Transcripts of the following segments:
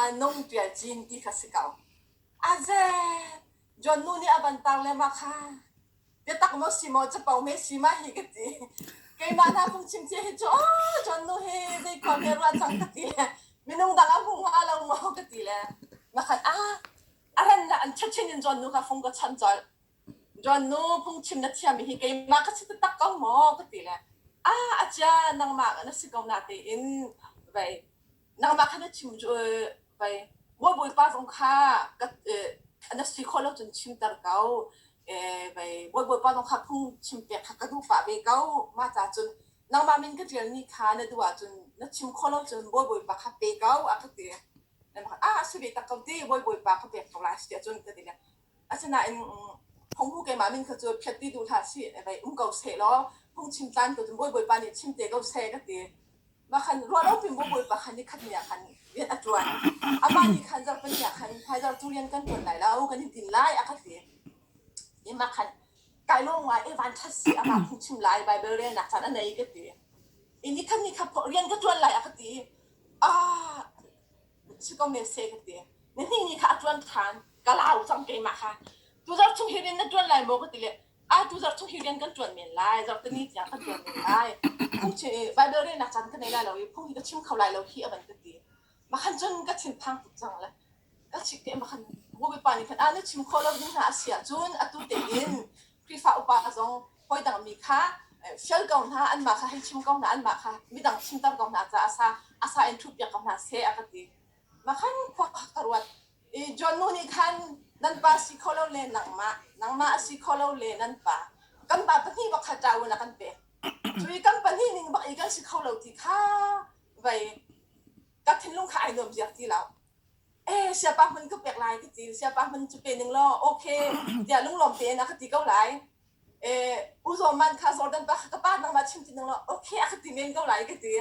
kha nung ṭial cin ti kha si ko. Aze John nu nih a van tar le mah kha biatak maw si maw capo hme si ma hi ka ti. Keimah hna phungchim cia hi cu aw John nu hi zei khua hme ruah cang ka ti le minung dang a hmu hnga lo maw ka ti le makhan ah a ran an chachin in John nu kha fung ka chan colh. John nu phungchim na thiammi hi keimah ka si taktak ko maw ka ti le ah a cia nangmah na si ko na tein vei nangmah kha na chim cu vei maw bawipa zong kha ka na si khawh lo cun chimter ko vei maw bawipa zong kha phung chim pek kha ka duh pah ve ko mah ca cun nangmah min ka ṭialmi kha na duh ahcun na chim khawh lo cun bawi bawipa kha pe ko a ka ti ah a si ve tak ko ti bawi bawipa ka pek ko lai si ahcun ka ti le Asinain phunghu keimah min kha cu phiat ti duh hlah sih, vei um ko seh law phungchim tlan ko cun bawi bawipa nih chim te ko seh ka ti. Mah khan ruah lo pin bawi bawipa khan nikhat ni ah khan rian a ṭuan. Amah nih khan zarhpini ah khan hmaizarh cu rian kan ṭuan lai lo, kan i din lai a ka ti. I mah khan kai lawm ngai e van ṭhat si amah phungchim lai Bible relnak caan a nei ka ti. I nikhat ni kha rian ka ṭuan lai a ka ti. Ah si ko men seh ka ti. Nihnih ni kha a ṭuan ṭhan. Ka lau cang keimah kha. Tuzarh chung hi rian na ṭuan lai maw ka ti le ah tuzarh chung hi rian kan ṭuan men lai. Zarhteni tiang kan ṭuan men lai. Phung chi Bible relnak caan ka nei lai lo i phung hi ka chim kho lai lo hi a van ka ti. Mah khan cun ka thinphang tuk cang le ka chik te ma khan Bawipa nih khan ah na chim khawh lo ding hna a si ahcun atu tein Khrihfa upa zong hawi dang mi kha fial ko hna anmah kha hei chim ko hna anmah kha midang chimter ko hna caah asa asa in ṭhut piak ko hna seh a ka ti. Mah khan khua ka ruat. I John nu nih khan nan pa si kho lo le nangmah nangmah a si kho lo le nan pa kan pa pahnih bak kha ṭa a kan pek. Cui kan pahnih ning bak i kan si kho lo ti kha vei ka thinlung kha ai nuam ziak ti lo. Eh siapa hmun ka pek lai ka ti siapa hmun cu pe ning law okay tiah lunglawm tein a ka ti ko lai. Eh u Zaw Man kha Jordan pa kha ka pa nangmah chim ti ning law okay a ka ti men ko lai ka ti.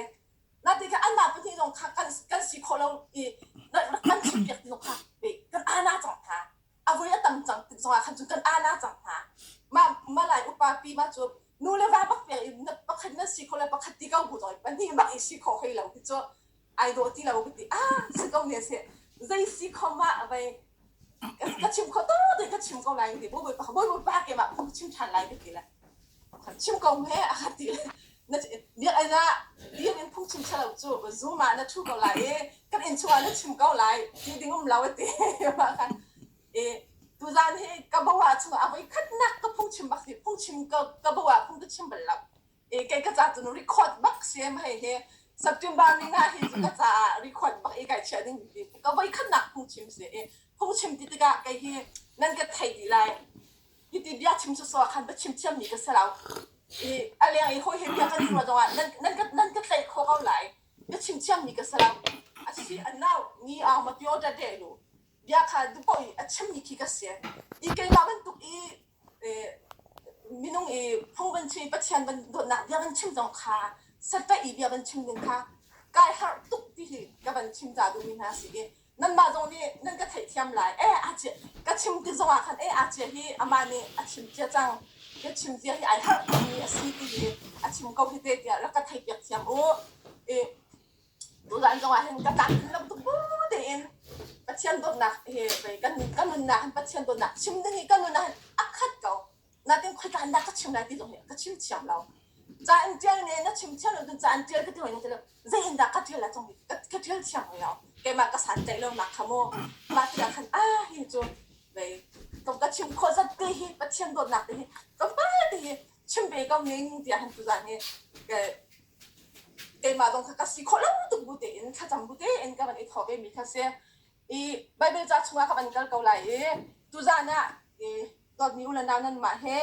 Na ti kha anmah pahnih zong kha kan kan si khawh lo i kan chim piak ti zong kha kan ana cang hna. A voi a tam cang tik zong ah khan cun kan ana cang hna. Mah malai upa pi ma cu nu le va bak pek i pakhat na si khawh le pakhat ti ko bu zong pahnih bak i si khawh hoi lo ti cu ai dawh ti lo ka ti ah si ko ne seh zei si khom ah vei ka chim kho to te ka chim ko lai ti bawi pa bawi pa ke ma phung chim than lai ka ti le chim ko he a ka ti le na biak ina dir in phung chim lo cu zoom ah na thu ko lai i kan inn chungah na chim ko lai ti ding um lo ti ma khan i tuzan hi ka bawa chungah a voi khatnak ka phung chim bak si phung chim ka ka bawa phung ka chim bal lo i kei ka ca cun record bak si hei hi September ni nga hi cu ka caah record bak i kai chiah ding ti ka voi khatnak phungchim si i phungchim ti tikah kei hi nan ka thei dih lai hi ti bia chim sawsawh ah khan va chim thiammi ka si lo i a leng i hawi he bia kan i ruah zongah nan nan ka nan ka tlaih khawh ko lai ka chim thiammi ka si lo a si a nau ni ang ma tio da de lu bia kha duh i a chimmi khi ka si i keimah bantuk i minung i phung van chim i Pathian van dawtnak bia van chim zong kha sataih i bia van chim ding kha kai harh tuk ti hi ka van chim ta duhmi hna si i nanmah zong nih nan ka theihthiam lai e a cia ka chim ti zong ah khan e a cia hi amah nih a chim cia cang ka chim cia hi ai harh tukmi a si ti hi a chim ko hi te tiah rak ka theipiak thiam u i Tuzaan zong ah hin ka tlamtlin lo tuk bu tein Pathian dawtnak he pei kan kan nunnak hin Pathian dawtnak chim ding hi kan nunnak hin a khat ko. Natin khuaitlan dah ka chim lai ti zong hi ka chim thiam lo. Ca in ṭial ne na chim thiam lo cun ca in ṭial ka ti hoi na ti lo. Zei in dah ka ṭial la zong hi ka ka ṭial thiam hoi lo. Keimah ka santlaih lo nak kha mu. Mah tikah khan ah hi cu vei ka chim khawh zat te hi Pathian dawtnak te hi tlawmpal te hi chim ve ko ning tiah han tuzaan hi keimah zong kha ka si khawh lo tuk bu tein thlacam bu tein ka van i thawh ve mi kha si i Bible ca chungah ka van kal ko lai i tuzaan ah i dawtmi u le nau nanmah he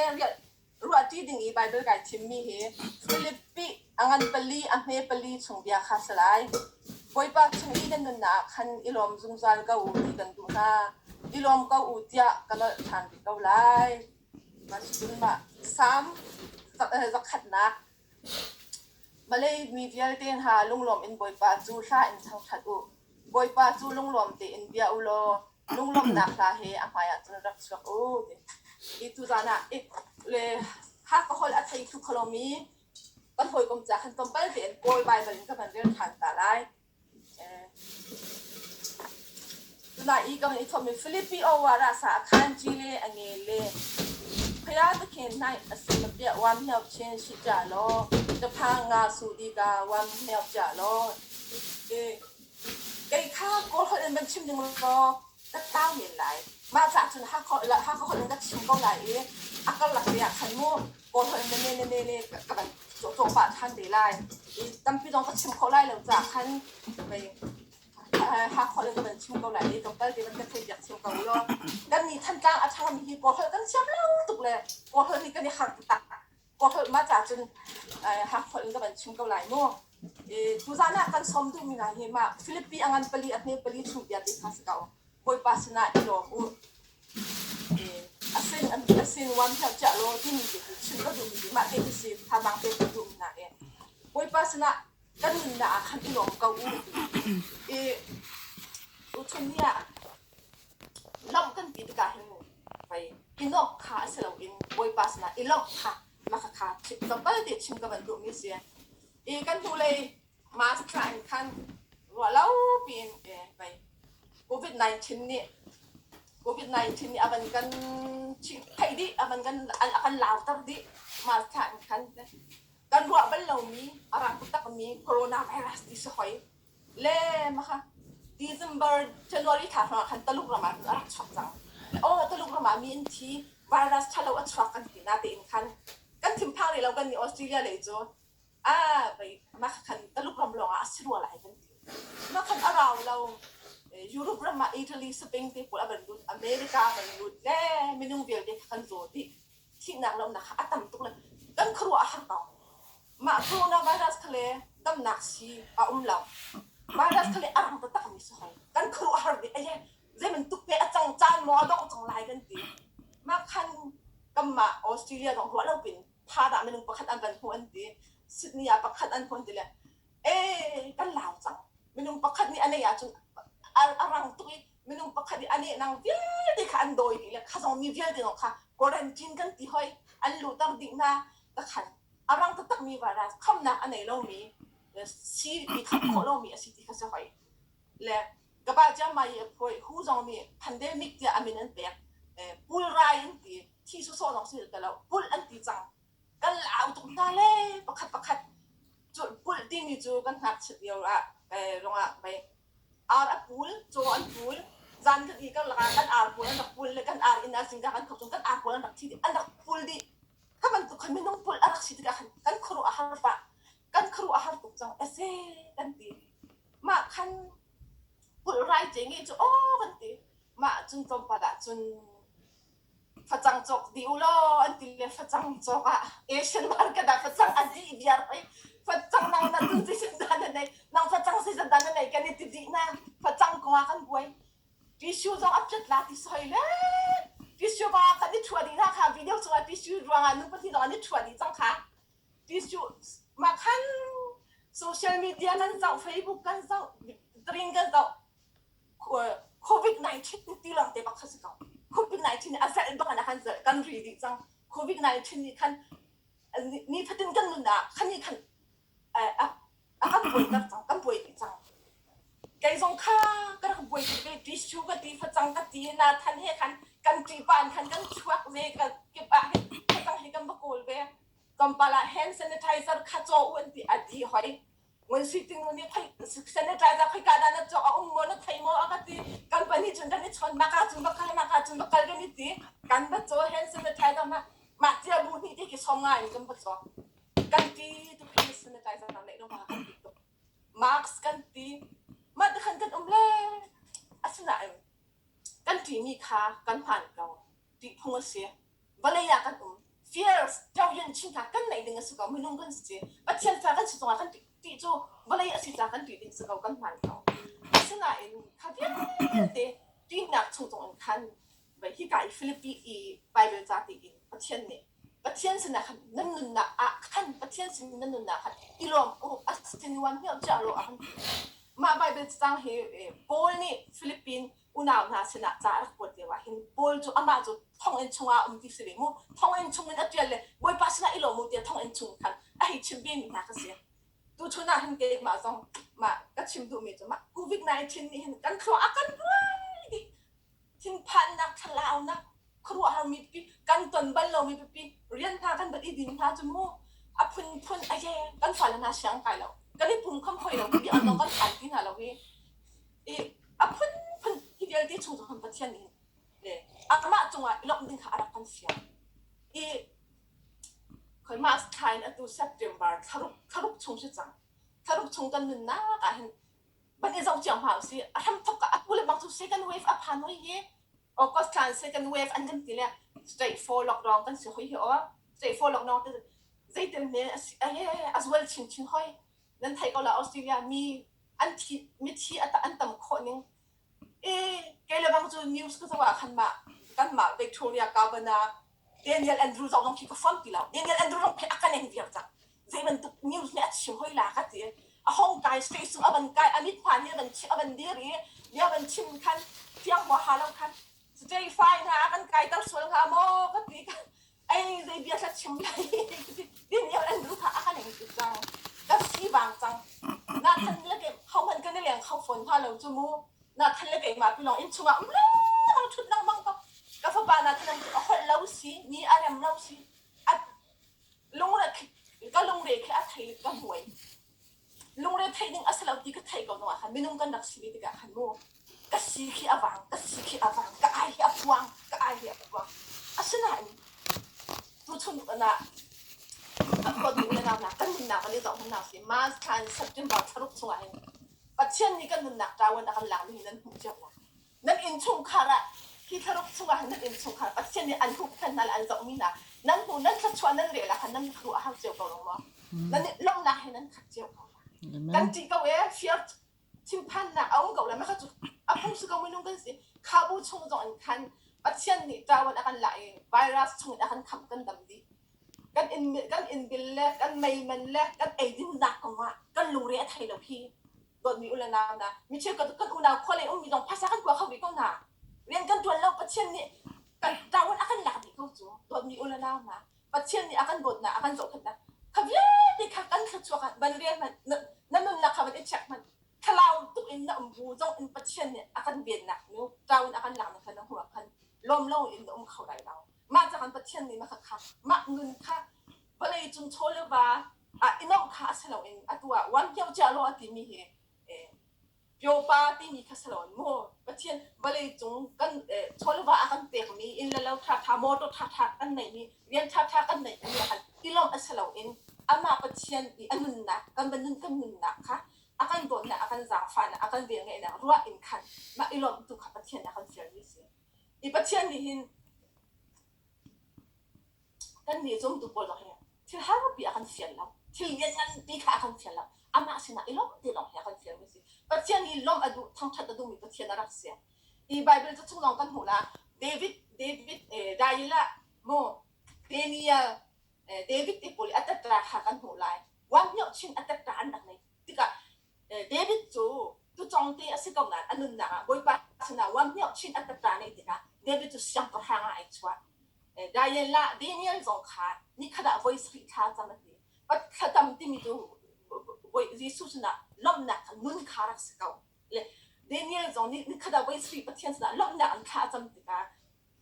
ruahṭi ding i Bible kai thimmi hi Filipi a ngan pali a hme pali chung bia kha si lai. Bawipa chung i nan nunnak ah khan i lawm zungzal ko u ti kan duh hna. I lawm ko u tiah ka nolh ṭhan rih ko lai. Mah cun mah Salm zakhatnak Malay mi vialte hna lunglawm in Bawipa cu hla in thangṭhat u. Bawipa cu lunglawm tein bia u law lunglawmhnak hla he a hmaiah cun rak chuak u. Ti tuzaan ah le Hakha holh a thei thlu kho lomi kan hawikom ca khan tlawmpal tein Kawl Baibal in ka van rel ṭhan ta lai. Tuna i kan i thawhmi Filipi awara sa a khan ci le a nge le phaya takhin nai a sin na piah wam hniau chin shi cha law ka pha nga su di ka wam hniau cha law kei kha kawl holh in van chim ding law ka tlau men lai. Mah caah cun Hakha holh in ka chim ko lai i a karlak te ah khan mu Kawl holh in na ne na ne le ka van cawh pah ṭhan te lai. I tampi zong ka chim khawh lai lo caah khan mei Hakha holh in ka van chim ko lai i tlawmpal te van ka thei piak chim ko law kan nih Thantlang a ṭhangmi hi Kawl holh kan thiam lo tuk le Kawl holh hi kan i harh taktak. Kawl holh mah caah cun Hakha holh in ka van chim ko lai mu. Tuzaan ah kan sawm duhmi hna hi mah Filipi a ngan pali a hme pali chung bia te kha si ko. Bawipa sinah i lawm u. A sin a sin wan heo chiah law timi te hi chim ka duhmi hi mah te hi si thazaang pek ka duhmi hna e. Bawipa sinah kan nunnak ah khan i lawm ko u. I tuchun ni ah lawmh kan ti tikah hin pei i nuamh kha a si loin Bawipa sinah i lawmh kha mah khakha tlawmpal te chim ka van duhmi si. I kan hnulei mask thla in khan ruah lo piin pei COVID-19 nih COVID-19 nih a van kan theih dih a van kan a kan lauter dih mask thla in khan kan ruah bal lomi a rak takmi coronavirus ti si hoi le maka December January thla hrawng ah khan Taluk ram ah a rak chuak cang. Oh Taluk ram ah mi an thi virus ṭhalo a chuak kan ti na tein khan kan thinphang rih lo kan nih Australia lei cu ah pei mah khan Taluk ram lawng ah a si rua lai kan ti. Mah khan a rau lo Europe ram ah Italy Spain te pawl a van lut America a van lut le minung vialte kha kan zaw dih thihnak le umnak kha a tam tuk le kan khuaruah a har ko. Mah coronavirus kha le damnak sii a um lo. Virus kha le a rang taktakmi si hoi. Kan khuaruahhar dih. Aye, zei bantuk te a cang caan maw a dongh cang lai kan ti. Mah khan kanmah Australia zong ruah lo pin tha dah minung pakhat an van hmuh an ti. Sydney ah pakhat an hmuh an ti le ee kan lau cang. Minung pakhat nih a neih ahcun a rang tuk i minung pakhat i a nehnang vialte kha an dawi dih le kha zong mi vialte zong kha quarantine kan ti hoi an luhter dih hna ta khan a rang taktakmi virus khamnak a nei lomi sii i khamh khawh lomi a si ti kha si hoi le kaba chiang mai i phoi hu zong nih pandemic tiah a min an pek pulrai an ti thi sawsawh zong si te lo pulh an ti cang kan lau tuk hna le pakhat pakhat cu pulh timi cu kan ngakchiat lio ah rongah mei ar a pul caw an pul zan kan i karlak ah kan ar pawl an rak pul le kan ar inn ah zingka kan thok cun kan ar pawl an rak thi dih an rak pul dih kha bantuk khan minung pul a rak si tikah khan kan khuaruah a har pah kan khuaruah a har tuk cang ese kan ti mah khan pulh rai ce nge cu aw kan ti mah cun tlawmpal ah cun facang cawk dih u law an ti le facang cawk ah Asian market ah facang a dih viar hoi facang nang na tun si dan na nei nang facang si dan na nei kan i ti dih na facang kong ah kan buai tissue zong a pet la ti soi le tissue kong ah kan i thua dih na kha video chungah tissue ruangah nu pahnih zong an i thua dih cang kha tissue mah khan social media nan zoh Facebook kan zoh drink kan zoh COVID-19 ti lawng te bak kha si ko. COVID-19 a zelh bak in a kan zelh kan ri dih cang. COVID-19 nih khan ni fatin kan nun ah khan nih khan a kan buaiter cang, kan buai dih cang. Kei zong kha ka rak buai tuk ve tissue ka ti facang ka ti na than he khan kan ṭipan khan kan chuak ve ka kip ah hin facang hi kan va kawl ve. Tlawmpal ah hand sanitizer kha caw u an ti a di hoi. Ngun sui ting nih thei sanitizer khoi ka dah na cawk a um maw na thei maw a ka ti kan pahnih cun kan i chawn maka cun va kal maka cun va kal kan i ti kan va caw hand sanitizer ma mah cia bu hnih te ki som nga in kan va caw kan ti tuk hand sanitizer na neih lo ma kan ti tuk mask kan ti mah te khan kan um le asinain kan ṭihmi kha kan hmaan ko ṭihphung a si vawlei ah kan um fears ṭoyin chin kha kan neih ding a si ko minung kan si Pathian fa kan si zongah kan ṭih cu vawlei a si ca kan ṭih ding si ko kan hmaan ko asinain kha vialte ṭihnak chung zong in khan hika i Philippi i Bible ca tiin Pathian nih Pathian sinah khan nan nunnak ah khan Pathian sin nan nunnak khan i lawm u a sin wan hmiau chia lo a kan ti mah Bible cang hi Paul nih Philippine unau hna sinah ca a rak kuat lio ah hin Paul cu amah cu thonginn chungah um ti si ve mu thonginn chung in a ṭial le Bawipa sinah i lawm u tiah thonginn chung khan a hei chim ve mi hna kha si tuchun ah hin keimah zong mah ka chim duhmi cu mah COVID-19 nih hin kan thluak a kan buai dih. Thlalaunak khuaruahhar mi pipi kan ton bal lomi pipi rian hna kan bat i din hna cu mu a phunphun a ye kan fale hna siang kai lo kan i pum kham hoi lo bi an kan phan ti hna lo hi i a phunphun hi vialte chung cu kan Pathian nih le amah cungah i lawmh ding kha a rak kan fial i khoi mas thla in atu September thlaruk thlaruk chung si cang thlaruk chung kan nunnak ah hin ban i zoh cio hna usih a hram thok ka atu le bang cu second wave a phan hoi hi August thla in second wave an kan ti le stage 4 lockdown kan si hoi hi o stage 4 lockdown te zeitin ne a zual chin chin hoi nan thei ko la Australia mi an thi mithi an tam khawh ning e kei le bang cu news ka zoh ah khan mah kan mah Victoria Governor Daniel Andrew zong khi ka fon ti lo Daniel Andrew zong khi a kan eng viar cang zei bantuk news nih a chim hoi la ka ti a hong kai stage cung a van kai a mit hma nih a van a van dir i bia van chim khan fiang hua ha lo khan stage fai hna a kan kai ter sual hnga maw ka ti ai zei bia thla chim lai Daniel Andrew kha a kan eng tuk cang ka si bang cang na than le ke ho man kan leng kho phone hna lo chu mu na than le keimah pi lawng inn chungah um leng thut lang bang ko ka fapa na than a holh lo si ni a rem lo si a lungre ka lungre khi a thei ka hmuai lungre theih ding a si lo ti ka thei ko no ah khan minung kan rak si ve tikah khan mu ka si khi a vang ka si khi a vang ka ai hi a puang ka ai hi a puang asinain tuchun na ka dawt le nau hna kan nunnak kan i zoh hna si March thla in September thlaruk chungah hin Pathian nih kan nunnak ṭawan a kan lak mi hi nan hmuh cio la nan innchungkhar ah hi thlaruk chungah hin nan innchungkhar Pathian nih an huhphenh hna le an zohmi hna nan hmu nan thluachuah nan rel ah khan nan khuaruah a har cio ko lo maw nan lawmhnak he nan khat cio ko la kan ṭih ko ee fear thinphannak a um ko la mah cu a phung si ko minung kan si khabu chung zong in khan Pathian nih ṭawan a kan lah i virus chung in a kan khamh kan dam dih kan inn kan inn bil le kan mei man le kan eidinnak kongah kan lungre a thei lo hi dawtmi u le nau hna mi cheukhat kan unau khua lei ummi zong phaisa kan kua kho rih ko hna rian kan ṭuan lo Pathian nih kan ṭawan a kan lak dih ko cu dawtmi u le nau hna Pathian nih a kan dawtnak a kan zohkhenhnak kha vialte kha kan thluachuak ah van rian hmanh na nunnak kha van i check hmanh thlarau tuk in na um bu zong in Pathian nih a kan vennak nu ṭawan a kan laknak kha na hmuh ah khan lawm lo in na um kho lai lo mah ca kan Pathian nih mah kha mah nun kha vawlei cung chaw le va ah i nuamh kha a si loin atu ah wan kio cia law a timi hi pyopa timi kha si loin mu Pathian vawlei cung kan chaw le va a kan pekmi inn le lo ṭhaṭha motor ṭhaṭha kan neihmi rian ṭhaṭha kan neihmi ah khan i lawmh a si loin amah Pathian i a nunnak kan va nun kan nunnak kha a kan dawtnak a kan zaangfahnak a kan velngeihnak ruah in khan mah i lawmh tu kha Pathian a kan fialmi a si. I Pathian nih hin Kannih zumtu pawl zong hi thil harpi a kan fial lo. Thil liannganpi kha a kan fial lo. Amah sinah i lawmh ti lawng hi a kan fialmi a si. Pathian hi lawmh a duh, thangṭhat a duhmi Pathian a rak si. Hi Bible ca chung lawng kan hmuh la. David, David, eh, Daniel, mu, Daniel, eh, David te pawl i a tetra kha kan hmuh lai. Wang chin a tetra an rak nei. Tikah David cu tucong te a si ko nain a nunnak ah Bawipa sinah wang chin a tetra nei tikah David cu siangpahrang ah ai chuah. Daniel lah Daniel zong kha nikhat ah voi sarih thla cam a ti. Thlacam timi cu Jesuh sinah lawmhnak kha nun kha rak si ko. Le Daniel zong nih nikhat ah voi sarih Pathian sinah lawmhnak an thla a cam tikah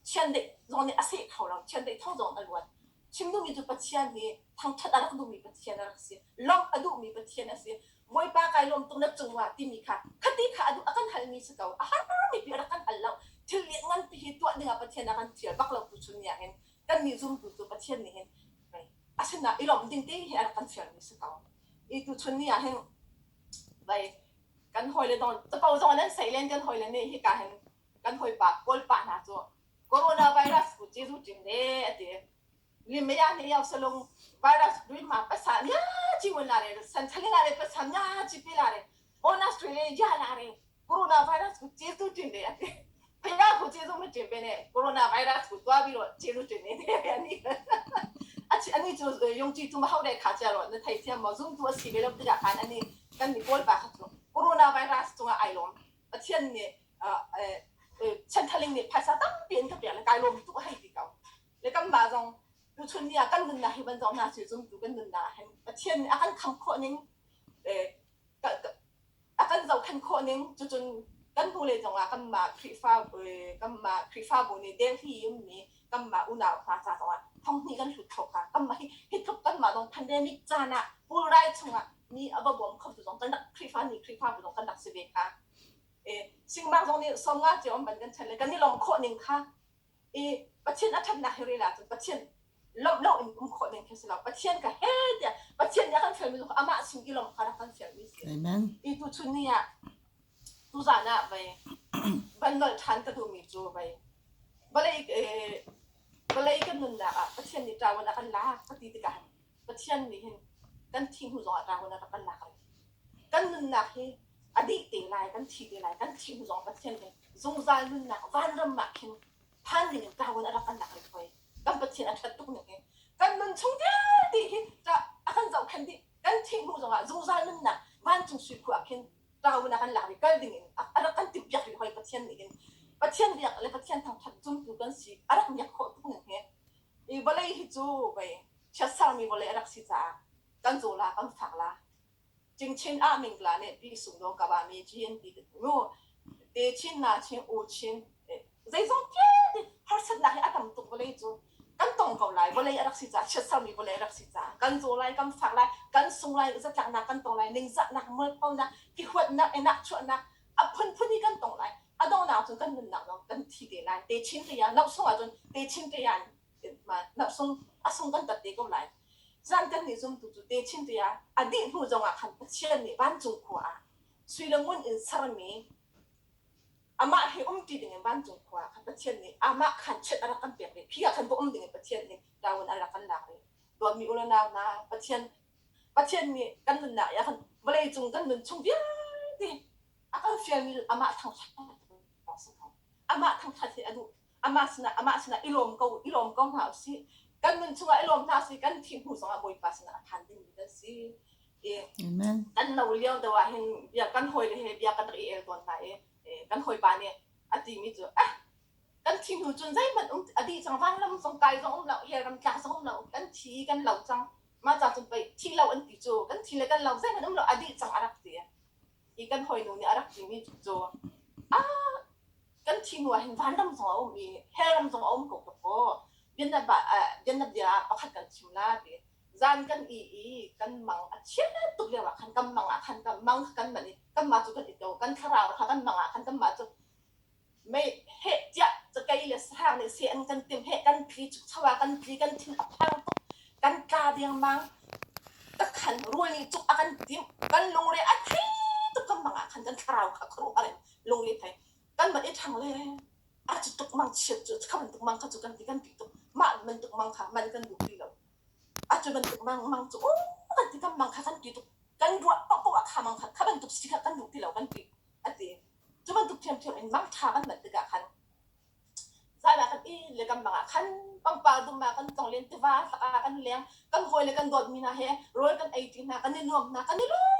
chiandeih zong nih a seh kho lo. Chiandeih thong zong a luat. Chim duhmi cu Pathian hi thangṭhat a rak duhmi Pathian a rak si. Lawmh a duhmi Pathian a si. Bawipa kai lawm tuk na cungah timi kha khati kha a duh a kan halmi si ko. A harmi pi a rak kan hal lo. Thil liannganpi hi tuah dingah Pathian a kan fial bak lo tu chun ni ah hin kannih zumtu cu Pathian nih hin a sinah i lawmh ding te hi a rak kan fialmi si ko. I tu chun ni ah hin vai kan hawile dong capo zong nan sei len kan hawile nih hika hin kan hawipa Kawlpa hna cu coronavirus ku Jesuh ṭim de a ti. Limaya ne yaw salung virus dui ma pasa nya chi wen la re san chali la re pasa nya chi pi la re bonus tui le ya la re coronavirus ku Jesuh ṭim de a ti. Phaya ku Jesuh ma ṭim be ne coronavirus ku tua bi ro Jesuh ṭim ne de ani. Achi ani cu yong chi tu ma hau de kha cha ro na thei thiam mo zum tu a si ve lo tikah khan ani kan mi kawl pa kha cu coronavirus cungah ai lawm Pathian nih chanthaling nih phaisa tampi an ka pek le kai lawm tuk a hei ti ko. Le kanmah zong tuchun ni ah kan nunnak hi van zong hna cu zumtu kan nunnak ah hin Pathian nih a kan kham khawh ning a kan zohkhenh khawh ning cucun Kan hnulei zongah kanmah Khrihfa kanmah Khrihfabu nih Delhi ummi kanmah unau hna ca zongah 2000 kan hlut kho kha. Kanmah hi hi tluk kanmah zong pandemic caan ah pulrai chungah mi a va bawm khotu zong kan rak Khrihfa nih Khrihfabu zong kan rak si ve kha. Singmak zong nih 50 cio an ban kan chan le kan i lawmh khawh ning kha i Pathian a ṭhatnak hi rel ahcun Pathian lawmh lo in um khawh ning khi si lo. Pathian ka he tiah Pathian nih a kan fialmi cu amah sin i lawmh kha rak kan fialmi si. Amen. I tuchun ni ah tuzan ah vei van nolh ṭhan ka duhmi cu vei vawlei vawlei kan nunnak ah Pathian nih ṭawan a kan lak ka ti tikah Pathian nih hin kan thi hnu zongah ṭawan a rak kan lak rih. Kan nunnak hi a dih te lai, kan thi te lai, kan thi hnu zong Pathian nih zungzal nunnak vanram ah khin phan ding in ṭawan a rak kan lak rih hoi. Kan Pathian a ṭhat tuk ning hi kan nun chung vialte hi a kan zohkhenh dih. Kan thih hnu zongah zungzal nunnak vancung sui khua ah khin ṭawan a kan lak rih, kal ding in a rak kan timhpiak rih hoi Pathian nih hin. Pathian biak le Pathian thangṭhat zumtu kan si a rak miak khawh tuk ning hi. I vawlei hi cu vei chiatsermi vawlei a rak si caah kan zaw la kan fak la cingchin ah mingla nih pi sung do ka ba mi chin ti nu te chin na chin u chin zeizong vialte harsatnak hi a tam tuk vawlei cu kan tong ko lai vawlei a rak si caah chiatsermi vawlei a rak si caah kan zaw lai kan fak lai kan sung lai zatlaknak kan tong lai ningzahnak mualphonak hihuatnak enak chuahnak a phunphun hi kan tong lai a donghnak cun kan nunnak zong kan thi te lai te chin te ya no sung ahcun te chin te ya no sung a sung kan tat te ko lai zan kan nih zumtu cu te chin te ya a dih hnu zong ah khan Pathian nih vancung khua ah sui le ngun in sermi amah he um ti ding in vancung khua khan Pathian nih amah khan chet a rak kan pek ve khi ah khan va um ding in Pathian nih ṭaun a rak kan lak ve dawtmi u le nau hna Pathian Pathian nih kan nunnak i a kan vawlei cung kan nun chung vialte a kan fialmi amah thangṭhat si ko. Amah thangṭhat hi a duh. Amah sinah amah sinah i lawm ko i lawm ko hna usih. Kan nun chungah i lawm hna usih. Kan thih hnu zongah Bawipa sinah a phan dingmi kan si. I Amen. kan no lio deuh ah hin bia kan hawile he bia kan rak i el tawn hna i kan hawipa nih a timi cu ah kan thi hnu cun zeihmanh um a dih cang vanlam zong kai zong um lo hell ram tlak zong um lo kan thi kan lo cang mah ca cun pei thi lo an ti cu kan thi le kan lo zeihmanh um lo a dih cang a rak ti i kan hawinu nih a rak timi cu ah kan thi hnu ah hin vanram zong a um i hell ram zong a um ko ka paw bianabia ah pakhat kan chim la ti zan kan i i kan mang a chiat tuk lio ah khan kan mang ah khan kan mang kan manh i kan mah cu kan i to kan thlarau kha kan mang ah khan kan mah cu Mei heh tiah cakei le sahrang nih seh an kan timh heh kan tli chukcho ah kan tli kan thin a phang tuk kan tla dengmang takhan rul nih cuk a kan timh kan lungre a thei tuk kan mang ah khan kan thlarau kha khuaruahhar in lungre thei kan van i ṭhang le a cu tuk mang chiat cu kha bantuk mang kha cu kan ti kan ti tuk mah bantuk mang kha man kan duh ti lo a cu bantuk mang mang cu u kan ti kan mang kha kan ti tuk kan ruah paohpaoh ah kha mang kha kha bantuk si kha kan duh ti lo kan ti a ti. Cu bantuk ṭhiamṭhiam in mangṭha kan manh tikah khan zan ah kan i le kan mang ah khan pangpar dum ah kan tlong len tiva tlak ah kan leng kan hawi le kan dawtmi hna he rawl kan ei ṭi hna kan i nuam hna kan i lawm.